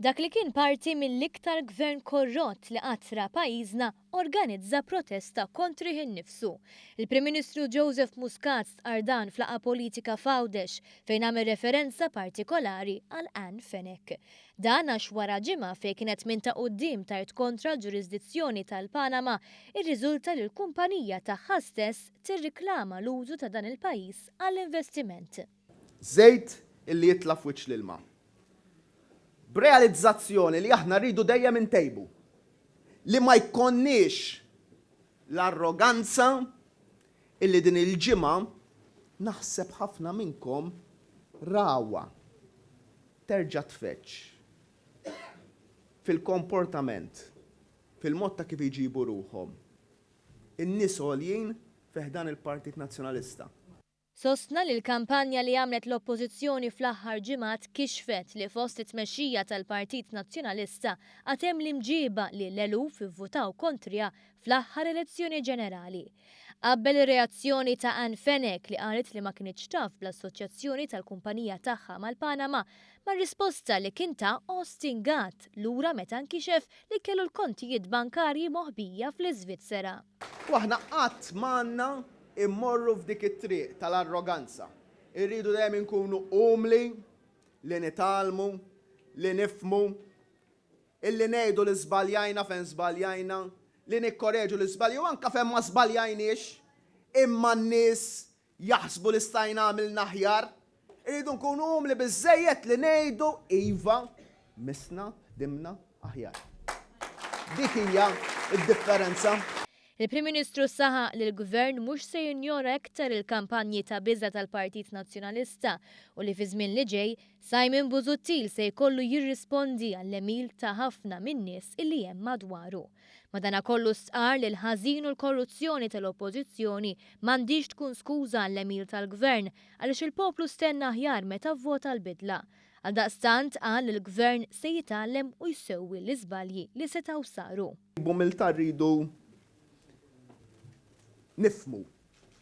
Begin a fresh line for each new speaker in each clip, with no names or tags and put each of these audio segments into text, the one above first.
Dak li kien parti mill-iktar gvern korrott li qatt ra pajjiżna organizza protesta kontrih innifsu. Il-Prim Ministru Joseph Muscat stqarr dan f'laqgħa politika f'Għawdex fejn għamel referenza partikolari għal Ann Fenech. Dan għax wara ġimgħa fejn kienet minn ta' quddiem tgħid kontra l-ġurisdizzjoni tal-Panama, irriżulta li l-kumpanija tagħha stess tirriklama l-użu ta' dan il-pajjiż għall-investiment.
Żejt illi jitla' f'wiċċ l-ilma. B'realizzazzjoni li aħna rridu dejjem intejbu. Li ma jkollniex l-arroganza illi din il-ġimgħa naħseb ħafna minnkom rawha terġa' tfeġġ fil-komportament, fil-mod ta' kif iġibu ruħhom in-nies għoljin fi ħdan il-Partit Nazzjonalista.
Sostna li l-kampanja li għamlet l-Oppożizzjoni fl-aħħar ġimgħat kixfet li fost it-tmexxija tal-Partit Nazzjonalista għad hemm l-imġieba li l-eluf ivvutaw kontriha fl-aħħar elezzjoni ġenerali. Qabbel ir-reazzjoni ta' Ann Fenech li qalet li ma kinitx taf bl-assoċjazzjoni tal-kumpanija tagħha mal-Panama mar-risposta li kien ta Austin Gatt lura meta nkixef li kellu l-kontijiet bankarji moħbija fl-Iżvizzera.
U aħna qatt m'għandna immorru f'dik it-triq tal-arroganza. Irridu dejjem inkunu umli, li nitgħallmu, li nifhmu, illi ngħidu li żbaljajna fejn żbaljajna, li nikkoreġu l-iżbalji u anke fejn ma żbaljajniex, imma n-nies jaħsbu li stajna għamilna aħjar. Irridu nkunu umli biżżejjed li ngħidu iva, missna ħdimna aħjar. Dik hija d-differenza.
Il-Prim Ministru saħaq li l-Gvern mhux se jinjora iktar il-kampanji ta' biża' tal-Partit Nazzjonalista u li fiż-żmien li ġej, Simon Busuttil se jkollu jirrispondi għall-għemil ta' ħafna min-nies illi hemm madwaru. Madanakollu stqarr li l-ħażin u l-korruzzjoni tal-Oppożizzjoni m'għandhiex tkun skuża għall-għemil tal-Gvern għaliex il-poplu stenna aħjar meta vvota l-bidla. Għaldaqstant qal li l-Gvern se jitgħallem u jsewwi l-iżbalji li setgħu saru.
B'umiltà rridu nifhmu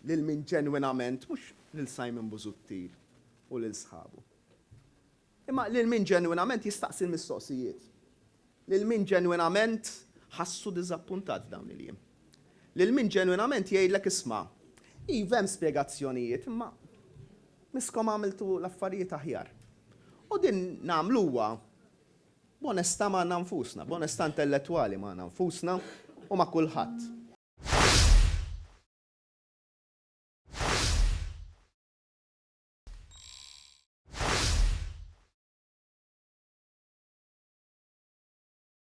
lil min ġenwinament, mhux lil Simon Busuttil u lil sħabu, imma lil min ġenwinament jistaqsi l-mistoqsijiet, lil min ġenwinament ħassu diżappuntat f'dawn il-jiem, lil min ġenwinament jgħidlek isma', iva hemm spjegazzjonijiet imma misskom għamiltu l-affarijiet aħjar. U din nagħmluha B'onestà magħna nfusna, b'onestà intellettwali magħna nfusna u ma' kulħadd.